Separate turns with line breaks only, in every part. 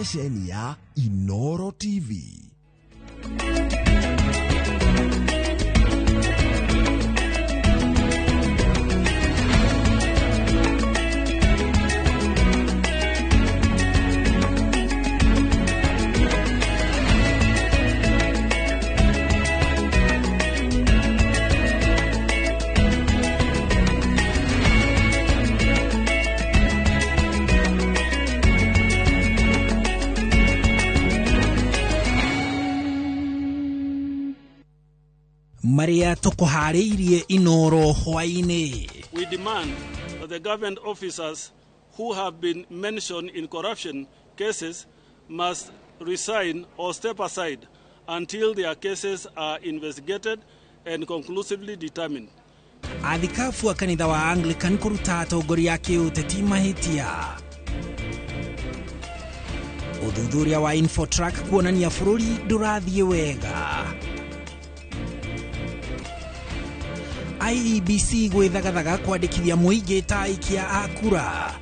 Ceceni ya Inoro TV.
Maria tukuharĩirie Inoro hwainĩ.
We demand that the government officers who have been mentioned in corruption cases must resign or step aside until their cases are investigated and conclusively determined.
Athikabu a kanitha wa Anglican kũruta atongoria a kĩũteti mahĩtia. Ũthuthuria wa Infotrack kuonania bũrũri ndũrathiĩ wega. IEBC gwĩthagathaga kwandĩkithia mũingĩ ta aikia a kura.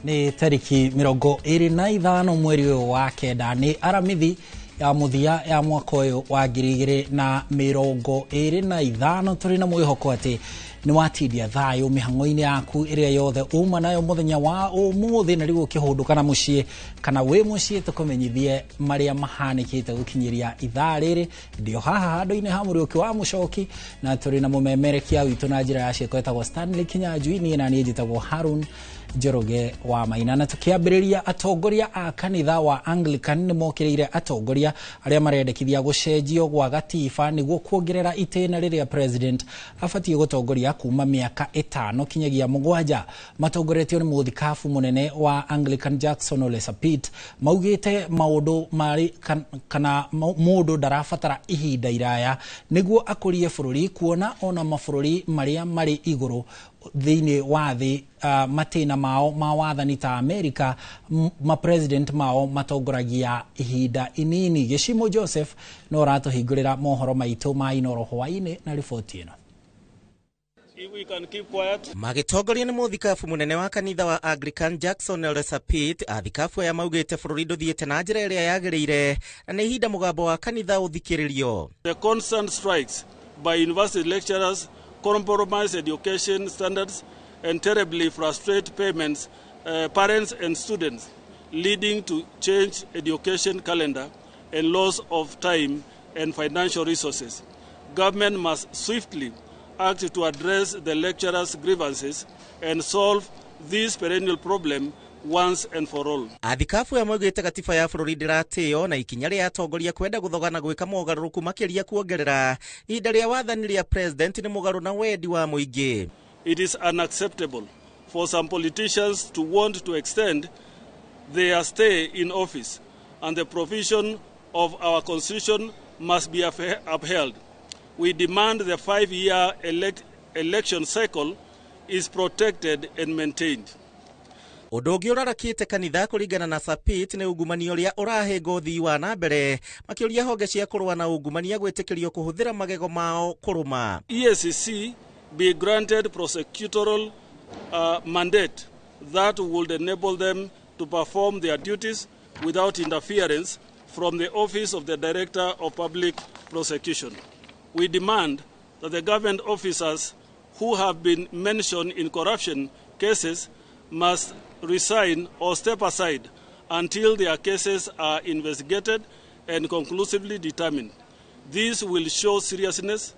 Nĩ tariki 25 mweri ũyũ wa kenda, nĩ aramithi ya mũthia ya mwaka ũyũ wa 2025. Tũrĩ na mwĩhoko atĩ nĩ watindia thayũ mĩhang'o-inĩ yaku ĩrĩa yothe uma nayo mũthenya wa ũmũthĩ, na rĩu ũkĩhũndũka na mũciĩ kana wĩ mũciĩ tũkũmenyithie marĩa mahanĩkĩte gũkinyĩria ithaa rĩrĩ. Ndio haha handũ-inĩ ha Mũriũki wa Mũcoki, na tũrĩ na mũmemerekia witũ na njĩra ya ciĩko etagwo Stanley Kinyanjui, niĩ na niĩ njĩtagwo Harun Njoroge wa Maina. Na tukiambĩrĩria, atongoria a kanitha wa Anglican nĩ mokĩrĩire atongoria arĩa marendekithia gũcenjio gwa gatiba nĩguo kuongerera itĩna rĩrĩa president abatiĩ gũtongoria kuma mĩaka 5 kinyagia 7. Matongoretio nĩ mũthikabu mũnene wa Anglican Jackson Ole Sapit, maugĩte maũndũ marĩ kana mũndũ ndarabatara ihinda iraya nĩguo akũrie bũrũri, kuona ona mabũrũri marĩa marĩ igũrũ thĩinĩ wa thĩ matĩna mao ma wathani ta Amerika, ma-president mao matongoragia ihinda inini. Gĩcimo Joseph no aratũhingũrĩra mohoro maitũ ma Inoro hwainĩ na riboti ĩno.
Magĩtongorio nĩ mũthikabu mũnene wa kanitha wa Anglican Jackson Ole Sapit, athikabu aya maugĩte bũrũri ndũthiĩte na njĩra ĩrĩa yagĩrĩire na nĩ ihinda mũgambo wa kanitha ũthikĩrĩrio.
The constant strikes by university lecturers compromise education standards and terribly frustrate parents and students, leading to change education calendar and loss of time and financial resources. Government must swiftly act to address the lecturers' grievances and solve this perennial problem once and for all.
Athikabu ya maugĩte gatiba ya bũrũri ndĩratĩo na ikinya rĩa atongoria kwenda gũthogana gwĩka mogarũrũku makĩria kuongerera ihinda rĩa wathani rĩa president nĩ mũgarũ na wendi wa mũingĩ.
It is unacceptable for some politicians to want to extend their stay in office, and the provision of our constitution must be upheld. We demand the 5-year election cycle is protected and maintained.
Ũndũ ũngĩ ũrarakĩte kanitha kũringana na Sapit nĩ ungumania ũrĩa ũrahĩnga ũthii wa na mbere, makĩũria honge cia kũrũa na ungumania gwĩtĩkĩrio kũhũthĩra magego mao kũrũma.
EACC be granted prosecutorial mandate that would enable them to perform their duties without interference from the Office of the Director of Public Prosecution. We demand that the government officers who have been mentioned in corruption cases must resign or step aside until their cases are investigated and conclusively determined. This will show seriousness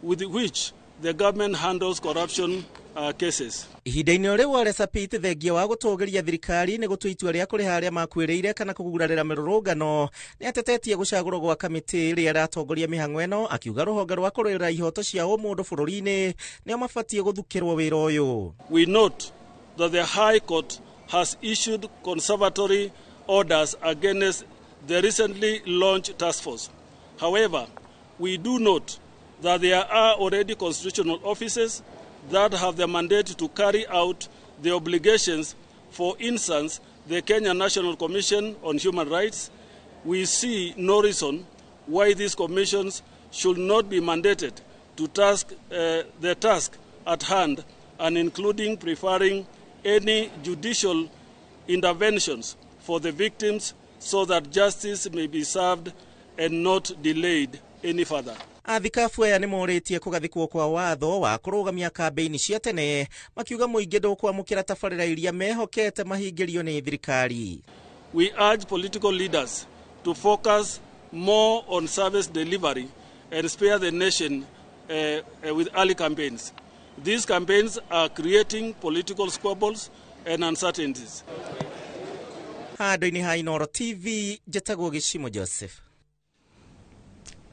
with which the government handles corruption cases.
Ihinda-inĩ rĩu Ole Sapit thengia wa gũtũgĩria thirikari nĩ gũtua itua rĩa kũrĩha arĩa makuĩrĩire kana kũgurarĩra mĩrũrũngano, nĩ atetetie gũcagũrwo gwa kamĩtĩ ĩrĩa ĩratongoria mĩhang'o ĩno, akiuga rũhonge rwa kũrũĩrĩra ihoto cia ũmũndũ bũrũri-inĩ nĩo mabatiĩ gũthukĩrwo wĩra ũyũ.
We note that the High Court has issued conservatory orders against the recently launched task force. However, We do note that there are already constitutional offices that have the mandate to carry out the obligations. For instance, the Kenya National Commission on Human Rights. We see no reason why these commissions should not be mandated to task the task at hand, and including preferring any judicial interventions for the victims so that justice may be served and not delayed any further.
Athikabu aya nĩ morĩtie kũgathĩkwo kwa watho wa kũrũgamia kambĩini cia tene, makiuga mũingĩ ndũkwamũkĩra tabarĩra iria mehokete mahingĩrio nĩ thirikari.
We urge political leaders to focus more on service delivery and spare the nation with early campaigns. These campaigns are creating political squabbles and uncertainties.
Handũ-inĩ ha Inooro TV, njĩtagwo Gĩcimo Joseph.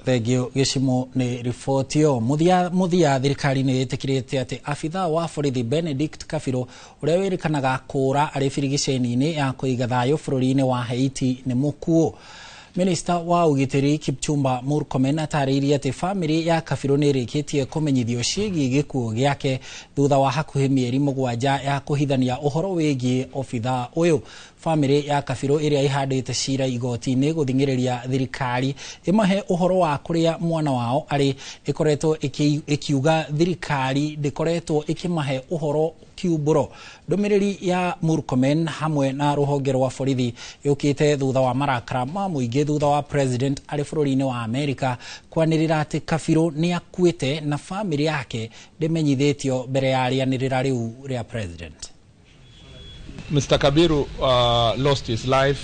Thengio Gĩcimo nĩ riboti ĩyo. Mũthia thirikari nĩ ĩtĩkĩrĩte atĩ abithaa wa borithi Benedict Kabirũ ũrĩa wĩrĩkanaga kũũra arĩ birigiceni-inĩ ya kũiga thayũ bũrũri-inĩ wa Haiti nĩ mũkuũ. Minista wa ũgitĩri Kipchumba Murkomen atarĩirie atĩ bamĩrĩ ya Kabirũ nĩ ĩrĩkĩtie kũmenyithio ciĩgiĩ gĩkuũ gĩake thutha wa hakuhĩ mĩeri 7 ya kũhithania ũhoro wĩgiĩ obithaa ũyũ. Bamĩrĩ ya Kabirũ ĩrĩa ĩhandĩte cira igoti-inĩ gũthing'ĩrĩria thirikari ĩmahe ũhoro wa kũrĩa mwana wao arĩ ĩkoretwo ĩkiuga thirikari ndĩkoretwo ĩkĩmahe ũhoro kiumbũro. Ndũmĩrĩri ya Murkomen hamwe na rũhonge rwa borithi yũkĩte thutha wa marakara ma mũingĩ thutha wa president arĩ bũrũri-inĩ wa Amerika kwanĩrĩra atĩ Kabirũ nĩ akuĩte na bamĩrĩ yake ndĩmenyithĩtio mbere ya rĩanĩrĩra rĩu rĩa president.
Mr. Kabiru lost his life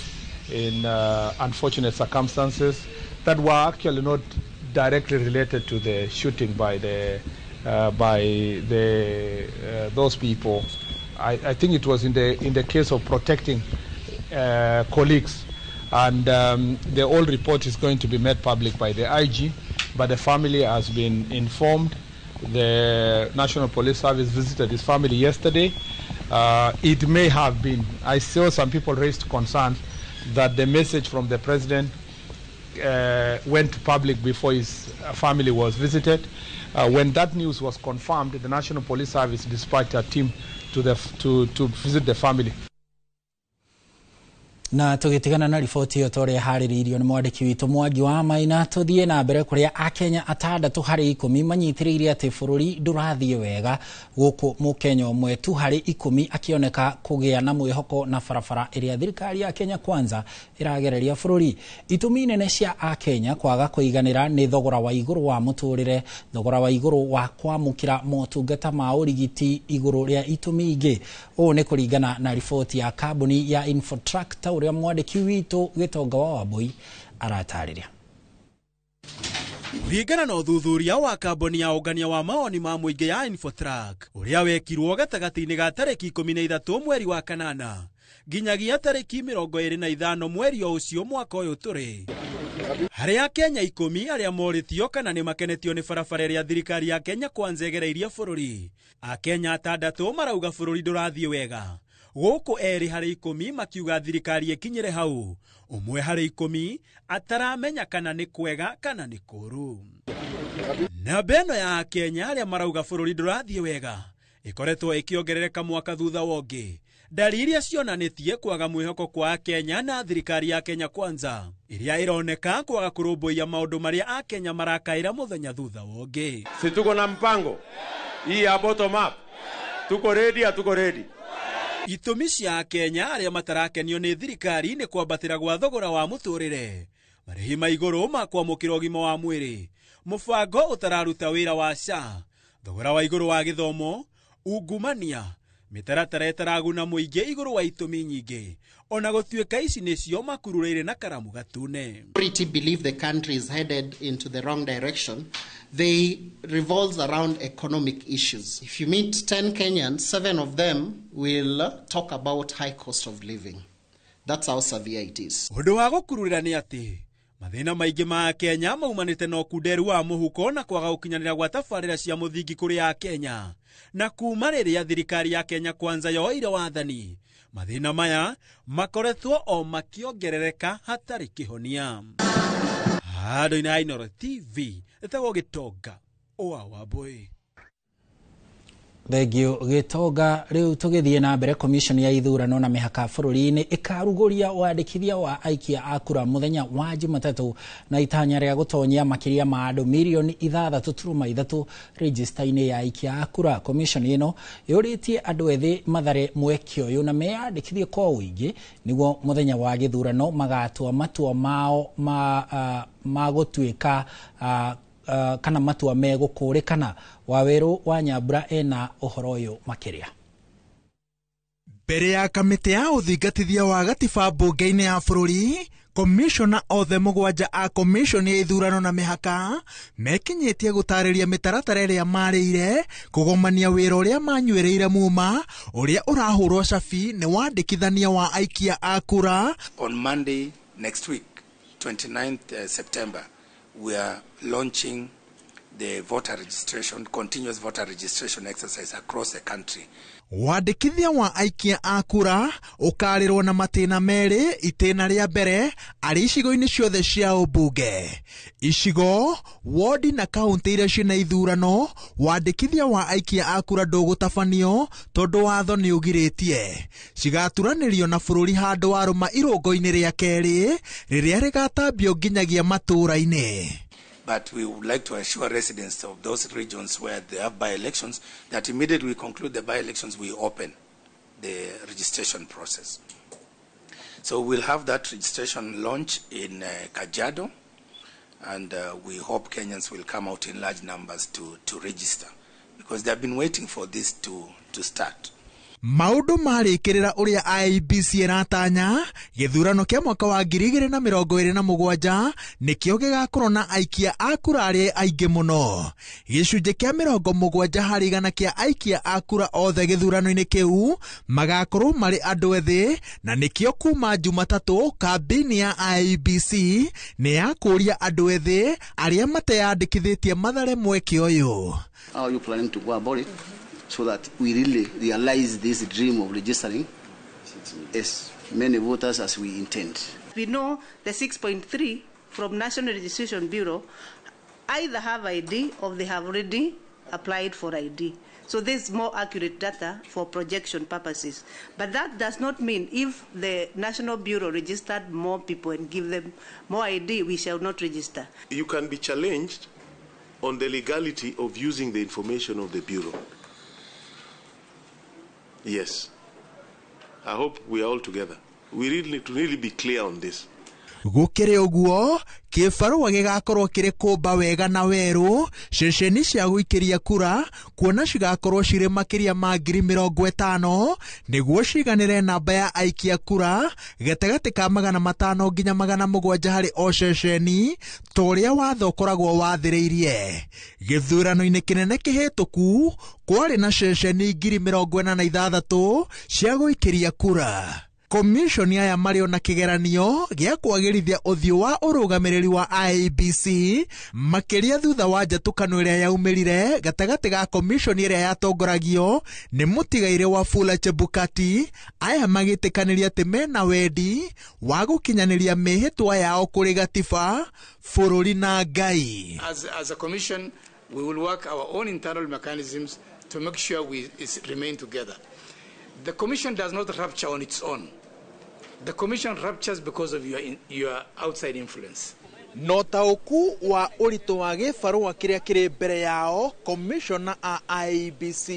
in unfortunate circumstances that were actually not directly related to the shooting by the those people. I think it was in the case of protecting colleagues, and the whole report is going to be made public by the IG, but the family has been informed. The National Police Service visited his family yesterday. It may have been, I saw some people raised concerns that the message from the president went public before his family was visited. When that news was confirmed, the National Police Service dispatched a team to visit the family.
Na tũgĩtigana na riboti ĩyo ta ũrĩa ĩharĩrĩirio nĩ mwandĩki witũ Mwangi wa Maina, tũthiĩ na mbere kũrĩa Akenya 6 harĩ 10 manyitĩrĩire atĩ bũrũri ndũrathiĩ wega, gũkũ mũkenya ũmwe tu harĩ 10 akĩoneka kũgĩa na mwĩhoko na barabara ĩrĩa thirikari ya Kenya Kwanza ĩragereria bũrũri. Itũmi nene cia Akenya kwaga kũiganĩra nĩ thogora wa igũrũ wa mũtũrĩre, thogora wa igũrũ wa kwamũkĩra motungata ma ũrigiti igũrũ rĩa itũmi ingĩ. Ũũ nĩ kũringana na riboti ya kambuni ya Infotrack ta ũrĩa mwandĩki witũ Gĩtonga wa Wambui aratarĩria.
Kũringana na ũthuthuria wa kambuni ya ũngania wa mawoni ma mũingĩ ya Infotrack ũrĩa wekirwo gatagatĩ-inĩ ga tarĩki 13 mweri wa kanana nginyagia tarĩki 25 mweri o ũcio mwaka ũyũ tũrĩ, harĩ Akenya 10 arĩa morĩtio kana nĩ makenetio nĩ barabara ĩrĩa thirikari ya Kenya Kwanza ĩgereirie bũrũri, Akenya 6 marauga bũrũri ndũrathiĩ wega, gũkũ 2 harĩ 10 makiuga thirikari ĩkinyĩre hau, 1 harĩ 10 ataramenya kana nĩ kwega kana nĩ kũũru. Namba ĩno ya Akenya arĩa marauga bũrũri ndũrathiĩ wega ĩkoretwo ĩkĩongerereka mwaka thutha wa ũngĩ, Dalili iria cionanĩtie kwaga mwĩhoko kwa Akenya na thirikari ya Kenya Kwanza iria ironeka kwaga kũrũmbũiya maũndũ marĩa Akenya marakaĩra mũthenya thutha wa ũngĩ.
Si tuko na mpango hii ya bottom up, tuko ready, hatuko ready.
Itũmi cia Akenya arĩa matarakenio nĩ thirikari nĩ kwambatĩra gwa thogora wa mũtũrĩre, marĩhi ma igũrũ ma kwamũkĩra ũgima wa mwĩrĩ, mũbango ũtararuta wĩra wa SHA, thogora wa igũrũ wa gĩthomo, ungumania, mĩtaratara ĩtaraguna mũingĩ igũrũ wa itũmi nyingĩ, ona gũtuĩka ici nĩcio makururĩire na karamu gatune.
Majority believe the country is headed into the wrong direction. They revolves around economic issues. If you meet 10 Kenyans, 7 of them will talk about high cost of living. That's how severe it is.
Ũndũ wa gũkururĩra nĩ atĩ mathĩna maingĩ ma Kenya maumanĩte na ũkunderu wa mũhuko na kwaga gũkinyanĩra gwa tabarĩra cia mũthingi kũrĩ Akenya, na kuma rĩrĩa thirikari ya Kenya Kwanza yoire wathani, mathĩna maya makoretwo o makĩongerereka hatarĩ kĩhonia. Handũ-inĩ ha Inooro TV ĩtagwo Gĩtonga wa Wambũi.
Thengio Gĩtonga. Rĩu tũgĩthiĩ na mbere, commission ya ithurano na mĩhaka bũrũri-inĩ ĩkarugũria wandĩkithia wa aikia a kura mũthenya wa Jumatatũ na itanya rĩa gũtonyia makĩria ma andũ mirioni 6.3 rejista-inĩ ya aikia a kura. Commission ĩno yũrĩtie andũ ethĩ mathare mweke ũyũ na meyandĩkithie kwa ũingĩ nĩguo mũthenya wa gĩthurano magatua matua mao ma gũtuĩka kana matua megũkũrĩkana. Wawerũ wa Nyambura ena ũhoro ũyũ makĩria.
Mbere ya kamĩtĩ ya ũthingatithia wa gatiba mbunge-inĩ ya bũrũri, komishona othe 7 a komishoni ya ithurano na mĩhaka mekinyĩtie gũtarĩria mĩtaratara ĩrĩa marĩire kũgomania wĩra ũrĩa manyuĩrĩire muma ũrĩa ũrahũrwo cabi nĩ wandĩkithania wa aikia a kura.
On Monday next week, 29th September, we are launching the voter registration, continuous voter registration exercise across the country.
Wandĩkithia wa aikia a kura ũkarĩrwo na matĩna merĩ. Itĩna rĩa mbere arĩ icigo-inĩ ciothe cia ũmbunge, icigo, wodi na kaũntĩ iria ciĩna ithurano, wandĩkithia wa aikia a kura ndũgũtabanio tondũ watho nĩ ũgirĩtie. Cigaturanĩrio na bũrũri handũ warũma irũngo-inĩ rĩa kerĩ rĩrĩa rĩgatambio nginyagia matũũra-inĩ.
But we would like to assure residents of those regions where they have by-elections that immediately we conclude the by-elections, we open the registration process. So we'll have that registration launch in Kajiado, and we hope Kenyans will come out in large numbers to register, because they have been waiting for this to start.
Maũndũ marĩkĩrĩra ũrĩa IEBC ĩratanya gĩthurano kĩa mwaka wa 2027 nĩkĩo gĩgakorwo na aikia a kura arĩa aingĩ mũno. Gĩcunjĩ kĩa 70% kĩa aikia a kura othe gĩthurano-inĩ kĩu magakorwo marĩ andũ ethĩ, na nĩkĩo kuma Jumatatũ kambĩini ya IEBC nĩ ya kũũria andũ ethĩ arĩa mateyandĩkithĩtie mathare mweke ũyũ.
How are you planning to go about it so that we really realize this dream of registering as many voters as we intend?
We know the 6.3 from National Registration Bureau either have ID or they have already applied for ID. So this is more accurate data for projection purposes. But that does not mean if the National Bureau registered more people and give them more ID, we shall not register.
You can be challenged on the legality of using the information of the Bureau. Yes. I hope we are all together. We really need to really be clear on this.
Gũkĩrĩ ũguo, kĩbarũa gĩgakorwo kĩrĩ kũmba wega na werũ ceceni cia gũikĩria kura kuona cigakorwo cirĩ makĩria ma 50,000 nĩguo ciganĩre namba ya aikia kura gatagatĩ ka 500 nginya 700 harĩ o ceceni ta ũrĩa watho ũkoragwo wathĩrĩirie. Gĩthurano-inĩ kĩnene kĩhĩtũku kwarĩ na ceceni 46,000 cia gũikĩria kura. Komishoni aya marĩ ona kĩgeranio gĩa kwagĩrithia ũthiũ wa ũrũgamĩrĩri wa IEBC makĩria thutha wa njatũkano ĩrĩa yaumĩrire gatagatĩ ga komishoni ĩrĩa yatongoragio nĩ mũtigairĩ Wafula Chebukati. Aya magĩtĩkanĩria atĩ mena wendi wa gũkinyanĩria mĩhĩtwa yao kũrĩ gatiba, bũrũri na Ngai.
As a commission, we will work our own internal mechanisms to make sure we remain together. The commission does not rupture on its own. The commission ruptures because of your outside influence.
No taũku wa ũritũ wa gĩbarũa kĩrĩa kĩrĩ mbere yao, komishona a IEBC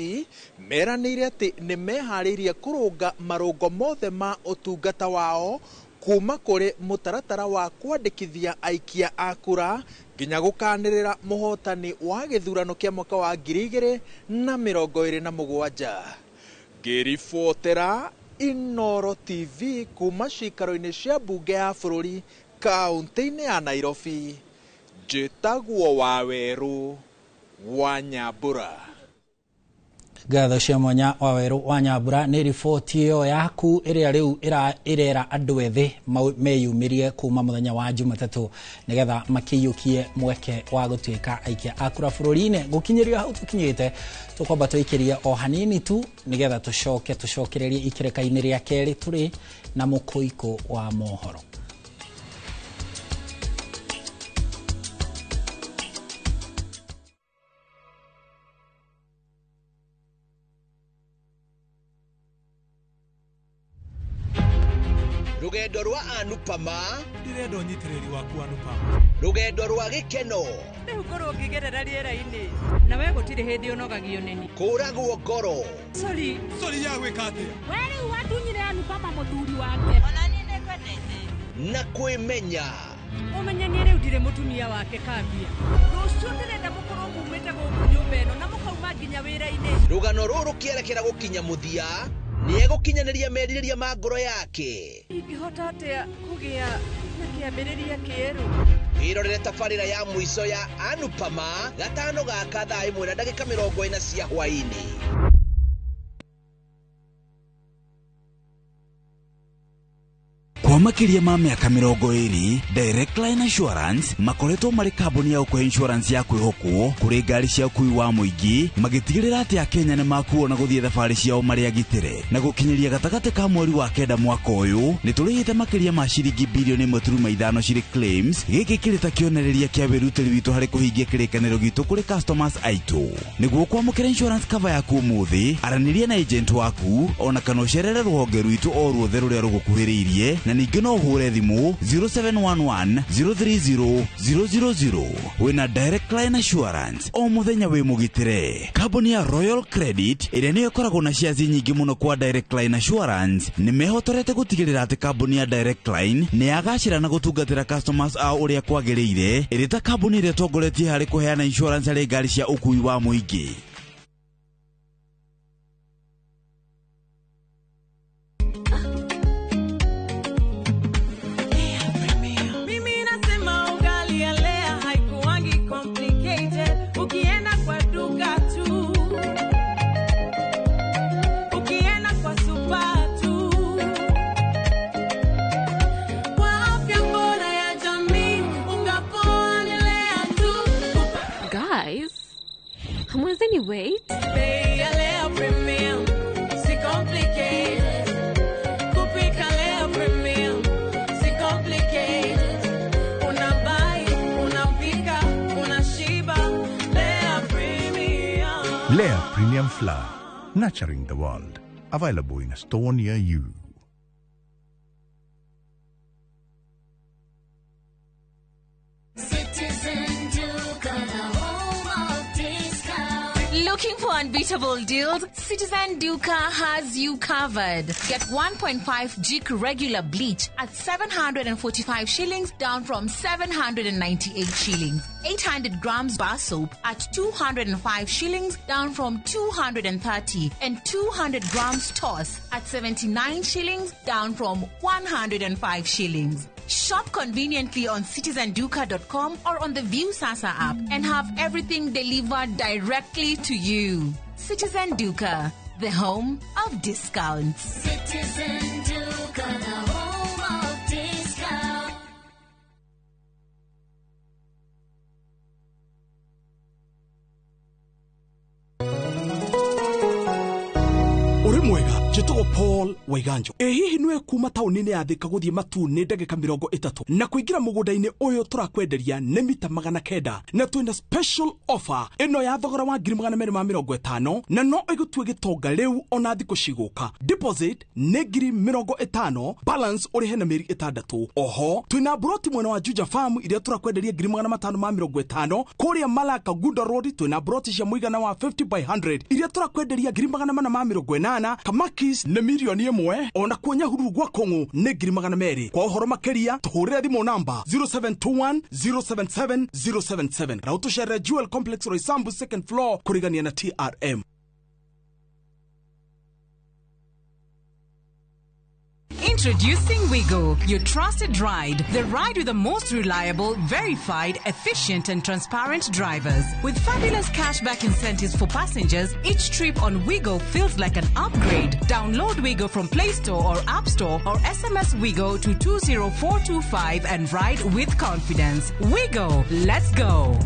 meranĩire atĩ nĩ meharĩirie kũrũnga marũngo mothe ma ũtungata wao kuma kũrĩ mũtaratara wa kwandĩkithia aikia a kura nginya gũkanĩrĩra mũhotani wa gĩthurano kĩa mwaka wa 2027. Ngĩribotera Inooro TV kuma cikaro-inĩ cia mbunge ya bũrũri kaũntĩ-inĩ ya Nairobi, njĩtagwo Wawerũ wa Nyambura.
Ngatho cia mwanya Wawerũ wa Nyambura nĩ riboti ĩyo yaku ĩrĩa rĩu ĩrera andũ ethĩ meyumĩrie kuma mũthenya wa Jumatatũ nĩgetha makĩiyũkie mweke wa gũtuĩka aikia a kura bũrũri-inĩ. Gũkinyĩria hau tũkinyĩte tũkwamba tũikĩrie o hanini tu nĩgetha tũcoke tũcokererie ikereka-inĩ rĩa kerĩ tũrĩ na mũkũikũ wa mohoro.
Rũgendo rwa Anupama.
Ndĩrenda ũnyitĩrĩri waku Anupama.
Rũgendo rwa gĩkeno.
Rĩu ngorwo ngĩgerera rĩera-inĩ na we gũtirĩ hĩndĩ ũnogagio nĩni.
Kũragwo ngoro.
Sorry.
Sorry ya gwĩka atĩa?
We rĩu watunyire Anupama mũthuri wake.
Ona niĩ nĩngwendete.
Na kwĩmenya.
Ũmenye niĩ rĩu ndirĩ mũtumia wake kambia. Rũciũ ndĩrenda mũkorwo mumĩte gũkũ nyũmba ĩno na mũkauma nginya wĩra-inĩ.
Rũgano rũrũ rũkĩerekera gũkinya mũthia nĩegũkinyanĩria merirĩria ma ngoro yake.
Ingĩhota atĩa kũgĩa na kĩambĩrĩria kĩerũ?
Wĩrorere tabarĩra ya mũico ya Anupama gatano gaka thaa 1:40 cia hwaĩ-inĩ.
Kwa makĩria ma mĩaka 20, Direct Line Assurance makoretwo marĩ kambuni ya gũkũhe insurance ya kwĩhokwo kũrĩ ngari cia ũkuui wa mũingĩ, magĩtigĩrĩra atĩ Akenya nĩ makuo na gũthiĩ thabarĩ ciao marĩ agitĩre. Na gũkinyĩria gatagatĩ ka mweri wa 9 mwaka ũyũ, nĩ tũrĩhĩte makĩria ma ciringi bilioni 1.5 cirĩ claims. Gĩkĩ kĩrĩ ta kĩonereria kĩa wĩrutĩri witũ harĩ kũhingia kĩrĩkanĩro gitũ kũrĩ customers aitũ. Nĩguo kwamũkĩra insurance cover yaku ũmũthĩ, aranĩria na agent waku ona kana ũcerere rũhonge rwitũ o ruothe rũrĩa rũgũkuhĩrĩirie, na ningĩ no ũhũre thimũ 0711 030 000. Wĩna Direct Line Assurance o mũthenya wĩ mũgitĩre. Kambuni ya Royal Credit ĩrĩa nĩyo ĩkoragwo na shares nyingĩ mũno kwa Direct Line Assurance nĩ mehotorete gũtigĩrĩra atĩ kambuni ya Direct Line nĩ yagacĩra na gũtungatĩra customers ao ũrĩa kwagĩrĩire, ĩrĩ ta kambuni ĩrĩa ĩtongoretie harĩ kũheana insurance harĩ ngari cia ũkuui wa mũingĩ.
Hamwezi wait?
Premium, si complicated. Kupika leo premium, si complicated. Unabai, unapika, unashiba. Lea Premium.
Lea Premium Flour, nurturing the world. Available in a store near you.
Looking for unbeatable deals? Citizen Duka has you covered. Get 1.5 Jik regular bleach at 745 shillings, down from 798 shillings. 800 grams bar soap at 205 shillings, down from 230. And 200 grams toss at 79 shillings, down from 105 shillings. Shop conveniently on citizenduka.com or on the Viusasa app and have everything delivered directly to you. Citizen Duka, the home of discounts.
Citizen Duka, the home of discounts.
Uri mwega njĩtagwo Paul Waiganjo. Ĩ hihi nĩwe kuma taũni-inĩ ya Thika gũthiĩ Matuu nĩ ndagĩka 30 na kũingĩra mũgũnda-inĩ ũyũ tũrakwenderia nĩ mita 900 na twĩna special offer ĩno ya thogora wa 250,000 na no ĩgũtue gĩtonga rĩu ona thikũ cigũka. Deposit nĩ 50,000, balance ũrĩhe na mĩeri 6. Oho twĩna broti mwena wa Juja Farm iria tũrakwenderia 550,000. Kũrĩa Malaka Gunda Road twĩna broti cia mũigana wa 50 by 100 iria tũrakwenderia 480,000. Kamakis nĩ 1 million, ona kuo Nyahururu gwa Kong'u nĩ 200,000. Kwa ũhoro makĩria tũhũrĩre thimũ namba 0721 077 077 na ũtũcerere Jewel Complex Roysambu second floor kũrigania na TRM.
Introducing Wigo, your trusted ride. The ride with the most reliable, verified, efficient and transparent drivers. With fabulous cashback incentives for passengers, each trip on Wigo feels like an upgrade. Download Wigo from Play Store or App Store or SMS Wigo to 20425 and ride with confidence. Wigo, let's go.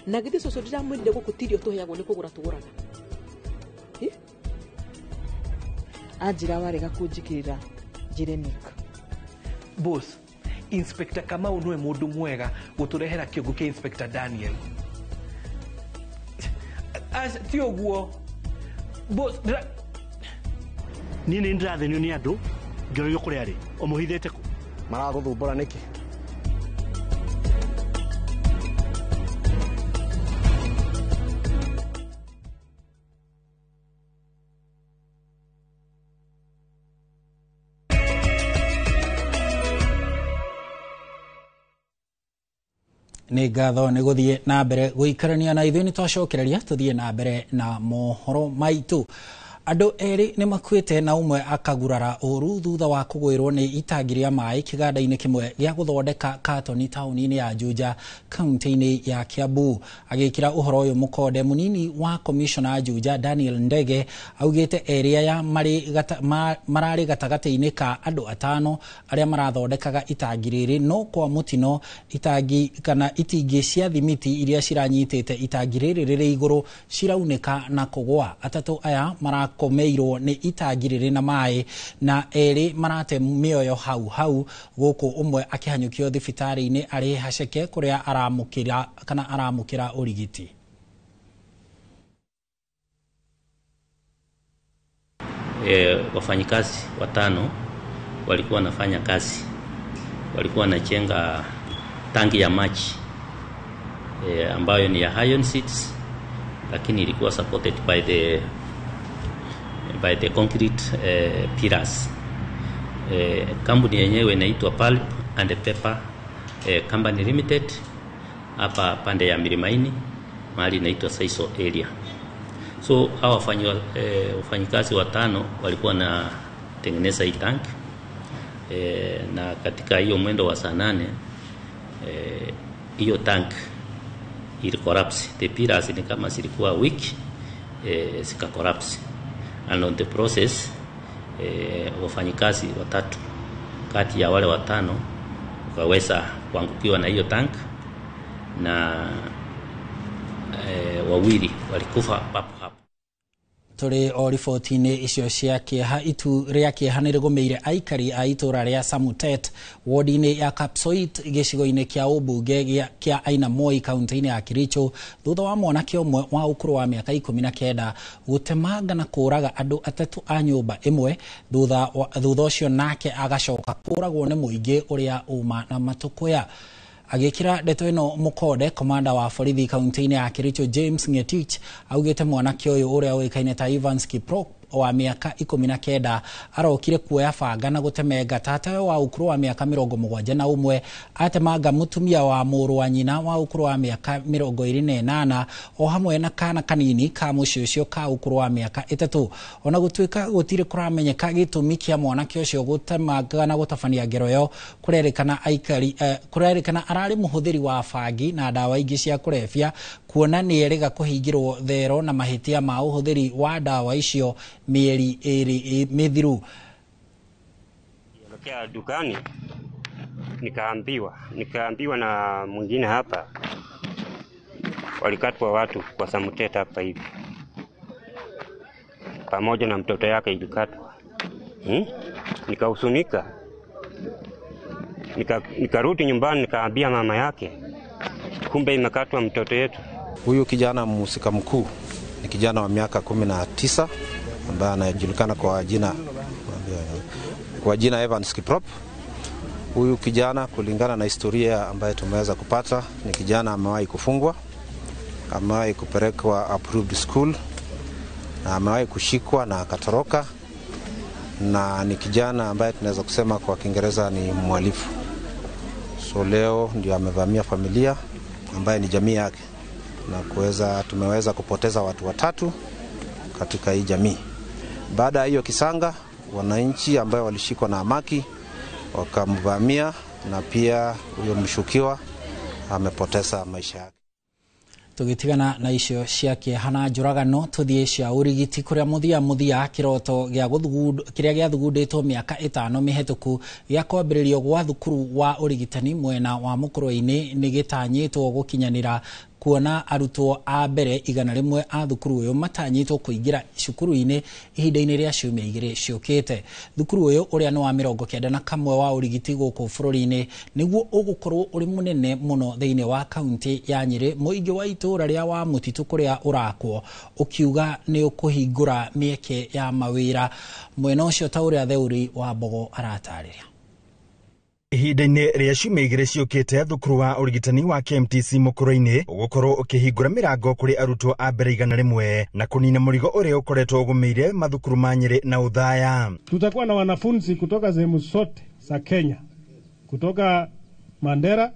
Na githĩ cũcũ ndiramwĩrire gũkũ ti irio tũheagwo nĩ kũgũra tũgũraga. Anjĩra warega kũnjĩkĩrĩra njĩre Nick.
Boss, Inspector Kamau nĩwe mũndũ mwega gũtũrehera kĩongo kĩa Inspector Daniel.
Ti ũguo.
Niĩ nĩ ndĩrathĩnio nĩ andũ ngĩũrio kũrĩa arĩ ũmũhithĩte kũ
maragũthumbũra nĩkĩ?
Nĩ ngatho nĩ gũthiĩ na mbere gũikarania na ithuĩ, nĩ twacokereria tũthiĩ na mbere na mohoro maitũ. Andũ erĩ nĩ makuĩte na ũmwe akagurara ũru thutha wa kũgwĩrwo nĩ itangi rĩa maĩ kĩganda-inĩ kĩmwe gĩa gũthondeka katoni taũni-inĩ ya Juja kaunti-inĩ ya Kiambu. Agĩkĩra ũhoro ũyũ mũkonde, mũnini wa komishona Juja Daniel Ndege augĩte erĩ aya mararĩ gatagatĩ-inĩ ka andũ atano arĩa marathondekaga itangi rĩrĩ, no kwa mũtino itangi kana itingĩ cia thimiti iria ciranyitĩte itangi rĩrĩ rĩrĩ igũrũ ciraunĩka na kũgwa. Atatũ aya marakomeirwo nĩ itangi rĩrĩ na maĩ na erĩ marate mĩoyo hau hau, gũkũ ũmwe akĩhanyũkio thibitarĩ-inĩ arĩ haceke kũrĩa aramũkĩra kana aramũkĩra ũrigiti.
Wafanyikazi watano walikuwa wanafanya kazi, walikuwa wanachenga tangi ya maji ambayo ni ya iron seats, lakini ilikuwa supported by the concrete pillars. Kampuni yenyewe inaitwa Pulp and Paper Company Limited hapa pande ya Milimani, mahali inaitwa Saiso area. So hawa wafanyikazi watano walikuwa na tengeneza hii tank, na katika hiyo mwendo wa saa 8 hiyo tank ili collapse. The pillars ni kama zilikuwa weak, zika collapse, and on the process wafanyikazi watatu kati ya wale watano wakaweza kuangukiwa na hiyo tank, na wawili walikufa papo hapo.
Tũrĩ o riboti-inĩ icio cia kĩeha, itu rĩa kĩeha nĩ rĩgũmĩire aikari a itũra rĩa Samutet wodi-inĩ ya Kapsoit gĩcigo-inĩ kĩa ũmbunge kĩa Ainamoi kaunti-inĩ ya Kericho thutha wa mwanake ũmwe wa ũkũrũ wa mĩaka 19 gũtemanga na kũũraga andũ atatũ a nyũmba ĩmwe, thutha ũcio nake agacoka kũũragwo nĩ mũingĩ ũrĩa uma na matũkũya. Agĩkĩra ndeto ĩno mũkonde, komanda wa borithi kaunti-inĩ ya Kericho James Ngetich augĩte mwanake ũyũ ũrĩa ũĩkaine ta Evans Kiprop wa mĩaka 19 arokire kuoya banga na gũtemenga tatawe wa ũkũrũ wa mĩaka 71, atemanga mũtumia wa mũrũ wa nyina wa ũkũrũ wa mĩaka 28 o hamwe na kana kanini ka mũciĩ ũcio ka ũkũrũ wa mĩaka 3. Ona gũtuĩka gũtirĩ kũramenyeka gĩtũmi kĩa mwanake ũcio gũtemanga na gũtabania ngero ĩyo, kũrerĩkana aikari kũrerĩkana ararĩ mũhũthĩri wa bangi na ndawa ingĩ cia kũrebia, kuona nĩ erĩga kũhingĩrwo thero na mahĩtia ma ũhũthĩri wa ndawa icio mĩeri 2 mĩthiru.
Nielekea dukani nikaambiwa na mwingine hapa walikatwa watu kwa Samuteta hapa hivi pamoja na mtoto yake ilikatwa. Nikahusunika, nikarudi nyumbani nikaambia mama yake, kumbe imekatwa mtoto yetu.
Huyu kijana mhusika mkuu ni kijana wa miaka 19 ambaye anajulikana kwa jina Evans Kiprop. Huyu kijana kulingana na historia ambayo tumeweza kupata ni kijana amewahi kufungwa, amewahi kupelekwa approved school, na amewahi kushikwa na akatoroka, na ni kijana ambaye tunaweza kusema kwa Kiingereza ni mhalifu. So leo ndio amevamia familia ambaye ni jamii yake, na tumeweza kupoteza watu watatu katika hii jamii. Baada ya hiyo kisanga, wananchi ambao walishikwa na amaki wakamvamia, na pia huyo mshukiwa amepoteza maisha yake.
Tũgĩtigana na icio cia kĩeha na njũragano, tũthiĩ cia ũrigiti kũrĩa mũthia kĩroto kĩrĩa gĩathugundĩtwo mĩaka 5 mĩhetũku gĩa kwambĩrĩrio gwa thukuru wa ũrigitani mwena wa Mũkũrwe-inĩ nĩ gĩtanyĩtwo gũkinyanĩra Kuona arutwo a mbere 100 a thukuru ũyũ matanyĩtwo kũingĩra cukuru-inĩ ihinda-inĩ rĩa ciumia 2 ciũkĩte. Thukuru ũyũ ũrĩa nĩ wa 91 wa ũrigiti gũkũ bũrũri-inĩ nĩguo ũgũkorwo ũrĩ mũnene mũno thĩinĩ wa kaunti ya Nyĩrĩ. Mũingĩ wa itũũra rĩa wa mũtitũ kũrĩa ũrakwo ũkiuga nĩ ũkũhingũra mĩeke ya mawĩra mwena ũcio, ta ũrĩa Theuri wa Mbogo aratarĩria.
Ihinda-inĩ rĩa ciumia 2 ciũkĩte, thukuru wa ũrigitani wa KMTC Mũkũrũ-inĩ ũgũkorwo ũkĩhingũra mĩrango kũrĩ arutwo a mbere 100 na kũnina mũrigo ũrĩa ũkoretwo ũgũmĩire mathukuru ma Nyĩrĩ na Othaya.
Tutakuwa na wanafunzi kutoka sehemu zote za Kenya, kutoka Mandera,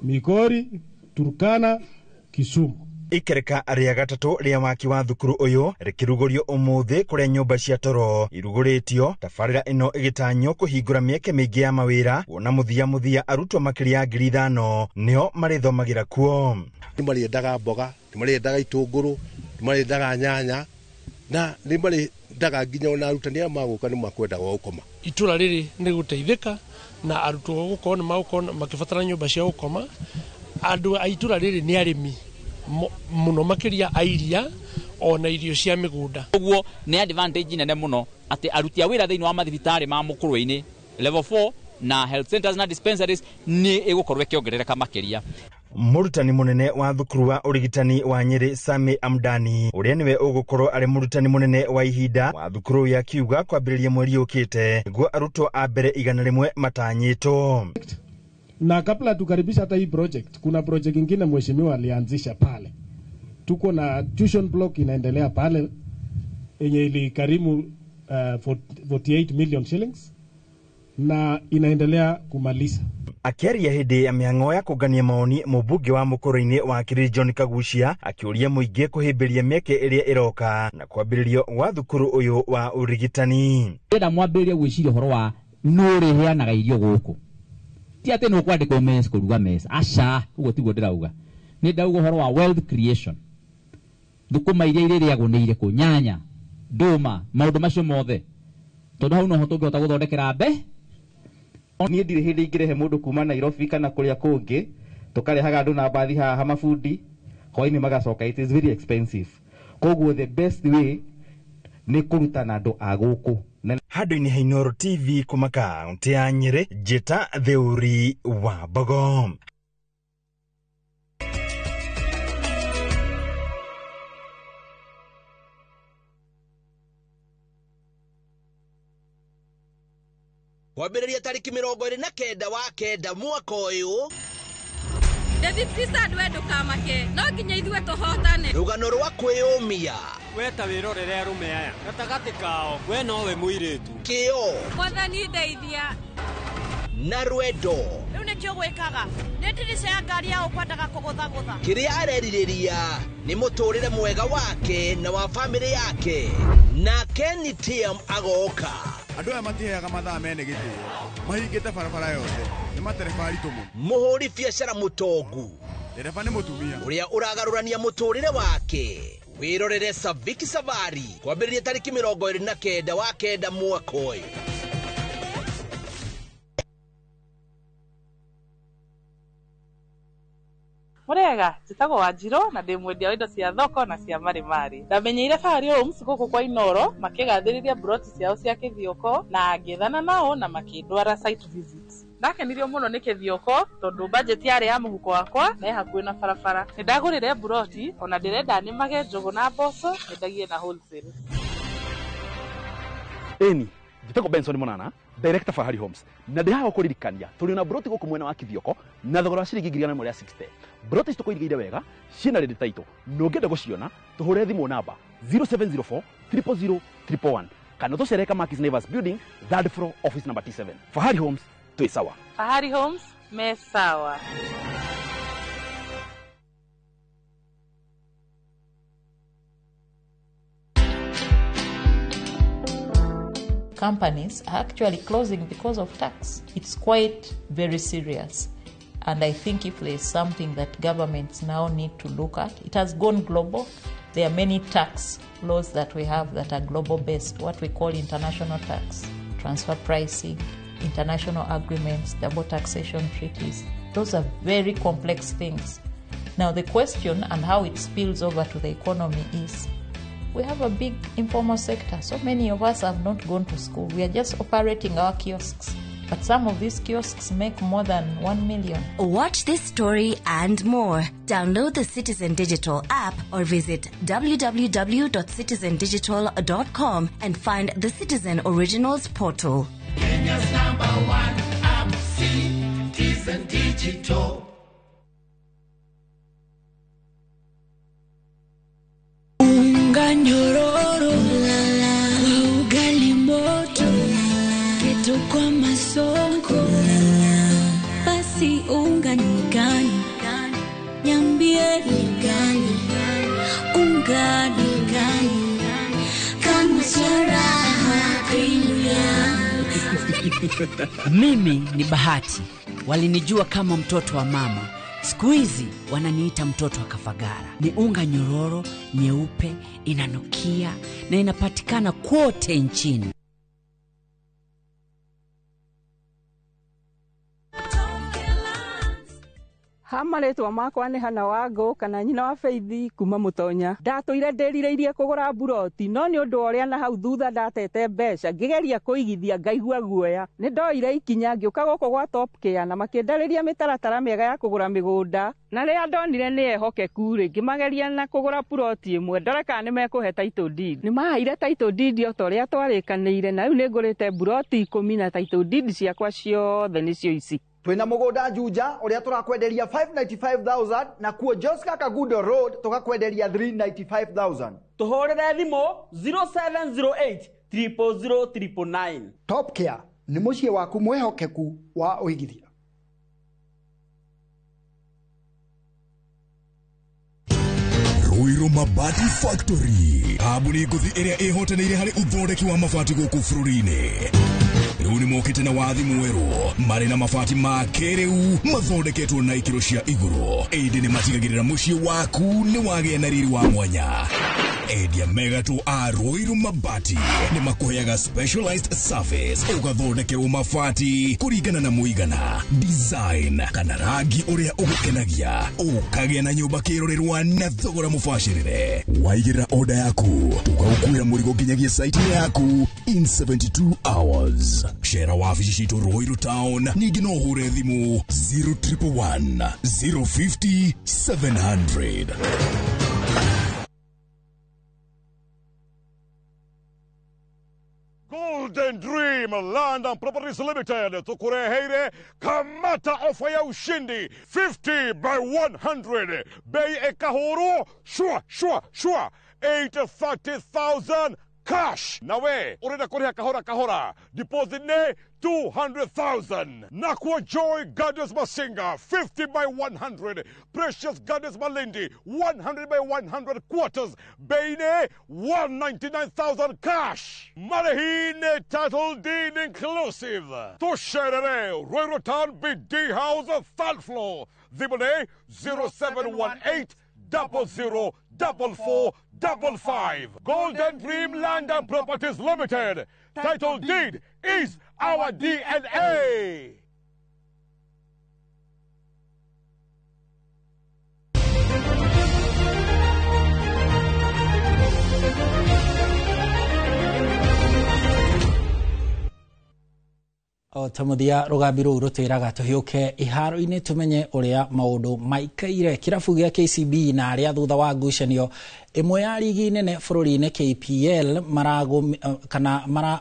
Migori, Turkana, Kisumu.
Ikereka rĩa gatatũ rĩa waki wa thukuru ũyũ rĩkĩrugũrio ũmũthĩ kũrĩa nyũmba cia toro irugũrĩtio. Tabarĩra ĩno ĩgĩtanywo kũhingũra mĩeke mĩingĩ ya mawĩra, kuona mũthia arutwo makĩria ya 5,000 nĩo marĩthomagĩra kuo.
Nĩ marĩendaga mboga, nĩ marĩendaga itũngũrũ, nĩ marĩendaga nyanya, na nĩ marĩendaga nginya ona arutani arĩa magũka nĩ makwenda gwa gũkoma.
Itũra rĩrĩ nĩ gũteithĩka na arutwo gũkorwo nĩ magũkorwo makĩbatara nyũmba cia gũkoma. Andũ a itũra rĩrĩ nĩ arĩmi mũno makĩria a iria ona irio cia mĩgũnda.
Ũguo nĩ advantage nene mũno atĩ aruti a wĩra thĩinĩ wa mathibitarĩ ma Mũkũrwe-inĩ level 4 na health centers na dispensaries nĩ ĩgũkorwo ĩkĩongerereka makĩria.
Mũrutani mũnene wa thukuru wa ũrigitani wa Nyĩrĩ Sami Amdani, ũrĩa nĩwe ũgũkorwo arĩ mũrutani mũnene wa ihinda wa thukuru ya kiuga kwambĩrĩria mweri ũkĩte nĩguo arutwo a mbere 100 matanyĩtwo.
Na kabla tukaribisha hata hii project, kuna project ingine mheshimiwa alianzisha pale. Tuko na tuition block inaendelea pale yenye ilikarimu 48 million shillings na inaendelea kumaliza.
Akĩaria hĩndĩ ya mĩhang'o ya kũngania maoni, mũmbunge wa Mũkũrũ-inĩ wa Kĩrĩ John Kagucia akĩũria mũingĩ kũhĩmbĩria mĩeke ĩrĩa ĩroka na kwambĩrĩrio gwa thukuru ũyũ wa ũrigitani.
Ndĩrenda mwambĩrĩrie gwĩciria ũhoro wa nũ ũrĩheanaga irio gũkũ. Ti atĩ nĩ ũkwandĩkwo mess kũruga mess, aca, ũguo tiguo ndĩrauga. Nĩ ndauga ũhoro wa wealth creation. Thũkũma iria irĩrĩagwo nĩ irĩkũ? Nyanya, ndũma, maũndũ macio mothe. Tondũ hau noho tũngĩhota gũthondekera mbe.
Niĩ ndirĩ hĩndĩ ingĩrehe mũndũ kuma Nairobi kana kũrĩa kũngĩ, tũkarehaga andũ na mbathi haha mabundi, hwainĩ magacoka. It is very expensive. Koguo the best way nĩ kũrutana andũ a gũkũ.
Handũ-inĩ ha Inooro TV kuma kaunti ya Nyĩrĩ, njĩta Theuri wa Mbogo.
Kwambĩrĩria tarĩki 29 wa 9 mwaka ũyũ.
The 50 we ndũkamake, no nginya ithuĩ tũhotane.
Rũgano rwa kwĩyũmia.
We ta wĩrorere arũme aya gatagatĩ kao, we nowe mũirĩtu.
Kĩo.
Mwathani ndeithia.
Na rwendo.
Rĩu nĩkĩo gwĩkaga nĩ ndirica ya ngari ya ũkwendaga kũgũthagũtha.
Kĩrĩa arerirĩria nĩ mũtũrĩre mwega wake na wa bamĩrĩ yake. Na Kenny TM agoka.
Andũ aya matiheaga mathaa mene gĩtĩo, mahingĩte barabara yothe, nĩ matereba aritũ mũno.
Mũhũri biacara mũtongu.
Ndereba nĩ mũtumia.
Ũrĩa ũragarũrania mũtũrĩre wake. Wĩrorere Saviki Safari kwambĩrĩria tarĩki 29 wa 9 mwaka ũyũ.
Mũrĩega, njĩtagwo Wanjirũ na ndĩ mwendia wa indo cia thoko na cia marĩmarĩ. Ndamenyeire Fahari Homes gũkũ kwa Inooro makĩgathĩrĩria mburoti ciao cia Kĩthioko na ngĩethana nao na makĩndwara site visit. Ndakenirio mũno nĩ Kĩthioko tondũ budget yarĩ ya mũhuko wakwa na ĩ hakuhĩ na barabara. Nĩndagũrire mburoti ona ndĩrenda nĩmage njũgũ na mboco nyendagie na wholesale.
Ĩni, njĩtagwo Benson Monana, director Fahari Homes, na ndĩ haha gũkũririkania tũrĩ na broti gũkũ mwena wa Kĩthioko na thogora wa ciringi 160,000. Broti ici tũkũirigĩire wega, ciĩna rĩndĩ taitũ, na ũngĩenda gũciona tũhũre thimũ namba 0704 000 111 kana tũcerere Kamakis Naivas Building, third floor, office number T7. Fahari Homes, twĩ sawa.
Fahari Homes me sawa.
Companies are actually closing because of tax. It's quite very serious. And I think if there is something that governments now need to look at, it has gone global. There are many tax laws that we have that are global based, what we call international tax, transfer pricing, international agreements, double taxation treaties. Those are very complex things. Now, the question and how it spills over to the economy is we have a big informal sector. So many of us have not gone to school. We are just operating our kiosks. But some of these kiosks make more than 1 million.
Watch this story and more. Download the Citizen Digital app or visit www.citizendigital.com and find the Citizen Originals portal.
Kenya's number one app, Citizen Digital.
Unga nyororo kwa ugali moto, keto kwa masonko, basi unga ni gani? Niambie ni gani? Unga ni gani? Kama sharaha premium.
Mimi ni Bahati, walinijua kama mtoto wa mama. Siku hizi wananiita mtoto wa Kafagara. Ni unga nyororo, nyeupe, inanukia na inapatikana kote nchini.
Ha marĩtwa makwa nĩ Hana Wangũ kana nyina wa Feithi kuma Mũtonya. Ndatũire ndĩrirĩirie kũgũra mburoti no nĩ ũndũ wa ũrĩa na hau thutha ndatete mbeca ngĩgeria kũigithia ngaigua guoya. Nĩ ndoire ikinya ngĩũka gũkũ gwa Top Care na makĩndarĩria mĩtaratara mĩega ya kũgũra mĩgũnda na rĩrĩa ndonire nĩ ehokeku rĩ ngĩmageria na kũgũra puroti ĩmwe ndore kana nĩ mekũhe title deed. Nĩ maheire title deed o ta ũrĩa twarĩkanĩire na rĩu nĩ ngũrĩte mburoti 10 na title deed ciakwa ciothe nĩcio ici.
Twina mugunda Juja uria turakwenderia 595,000 na kuo Joska Kagudo Road tukakwenderia 395,000.
Tuhurire thimu 0708 000 999.
Top Care ni muciĩ waku mwihokeku wa uigithia.
Ruiru Mabati Factory, kambuni ngũthi ĩrĩa ĩhotanĩire harĩ ũthondeki wa mabati gũkũ bũrũri-inĩ. Rĩu nĩ mokĩte na wathi mwerũ marĩ na mabati ma kĩrĩu mathondeketwo na ikĩro cia igũrũ, ĩndĩ nĩ matigagĩrĩra mũciĩ waku nĩ wagĩa na riri wa mwanya. Endia mega tu a Ruiru Mabati nĩ makũheaga specialized service, ũgathondekerwo mabati kũringana na mũigana, design kana rangi ũrĩa ũgũkenagia, ũkagĩa na nyũmba kĩrorerwa na thogora mũbacĩrĩre. Waigĩrĩra order yaku tũgagũkuĩra mũrigo nginyagia site yaku in 72 hours. Shera wabici citũ Ruiru Town, ningĩ no ũhũre thimũ 0111 050 700.
Golden Dream Land and Properties Limited tukureheire kamata ofa ya ushindi 50 by 100 bei ekahuru shua shua shua 830,000 cash. Nawe urenda kuriha kahora kahora, deposit ne 200,000. Nakwa Joy Gardens Masinga 50 by 100, Precious Gardens Malindi 100 by 100 quarters, bei ne 199,000 cash. Marehine title deed inclusive. Tusherere Ruiru Town BD House third floor. Thimũ 0718 00 44 55. Golden Dream Land and Properties Limited. Title deed is our DNA.
O ta muthia rũgambi rũu rũtwĩraga tũhiũke iharo-inĩ tũmenye ũrĩa maũndũ maikaire. Kĩrabu gĩa KCB na arĩa thutha wa ngucanio ĩmwe ya rigi nene bũrũri-inĩ KPL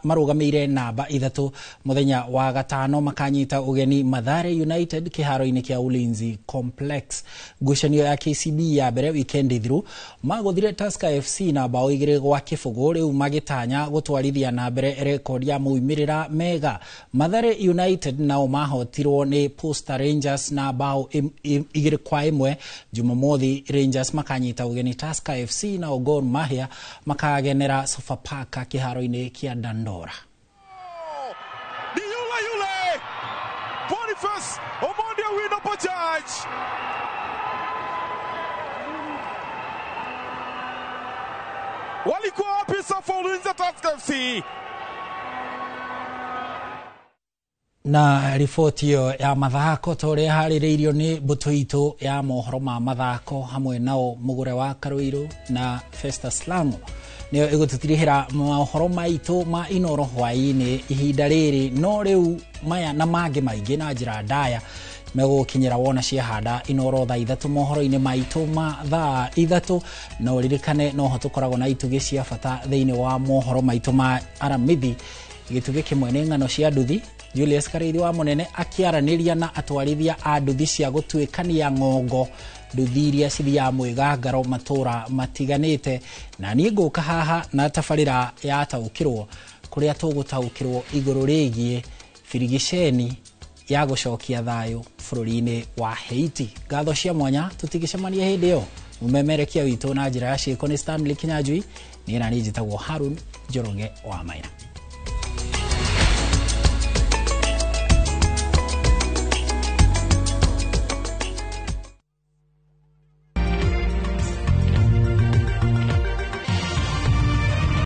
marũgamĩire namba 3 mũthenya wa gatano makanyita ũgeni Mathare United kĩharo-inĩ kĩa Ulinzi Complex. Ngucanio ya KCB ya mbere wikendi thiru magũthire Tusker FC na bao 2-0, rĩu magĩtanya gũtwarithia na mbere rekodi ya maumĩrĩra mega. Mathare United nao mahotirwo nĩ Posta Rangers na bao 2-1. Jumamothi Rangers makanyita ũgeni Tusker FC na Gor Mahia makagenera Sofapaka kĩharo-inĩ kĩa Dandora.
Ni yule yule Boniface Omondi Owino Bajaj. Walikuwa wapi Safa Ulinzi Tusker FC?
Na riboti ĩyo ya mathako ta ũrĩa harĩrĩirio nĩ mbũtũ itũ ya mohoro ma mathako hamwe nao mũgũre wa Karũirũ na Festus Lango nĩyo ĩgũtũtirihĩra mohoro maitũ ma Inoro hwaĩ-inĩ ihinda rĩrĩ. No rĩu maya na mangĩ maingĩ na njĩra ndaya megũgũkinyĩra wona ciahanda Inoro thaa 3 mohoro-inĩ maitũ ma thaa 3. No ririkane noho tũkoragwo na itugĩ cia bata thĩinĩ wa mohoro maitũ ma aramithi. Gĩtugĩ kĩmwe nĩ ng'ano cia nduthi, Julius Karĩithi wa Mũnene akĩaranĩria na atwarithia a nduthi cia gũtuĩkania ng'ongo, nduthi iria cithiaga mwĩgangaro matũra matiganĩte. Na niĩ ngũka haha na tabarĩra ya taũkĩrwo kũrĩa tũgũtaũkĩrwo igũrũ rĩgiĩ birigiceni ya gũcokia thayũ bũrũri-inĩ wa Haiti. Ngatho cia mwanya, tũtigĩcemania hĩndĩ ĩyo. Mũmemerekia witũ na njĩra ya ciĩko nĩ Stanley Kinyanjui, niĩ na niĩ njĩtagwo Harun Njoroge wa Maina.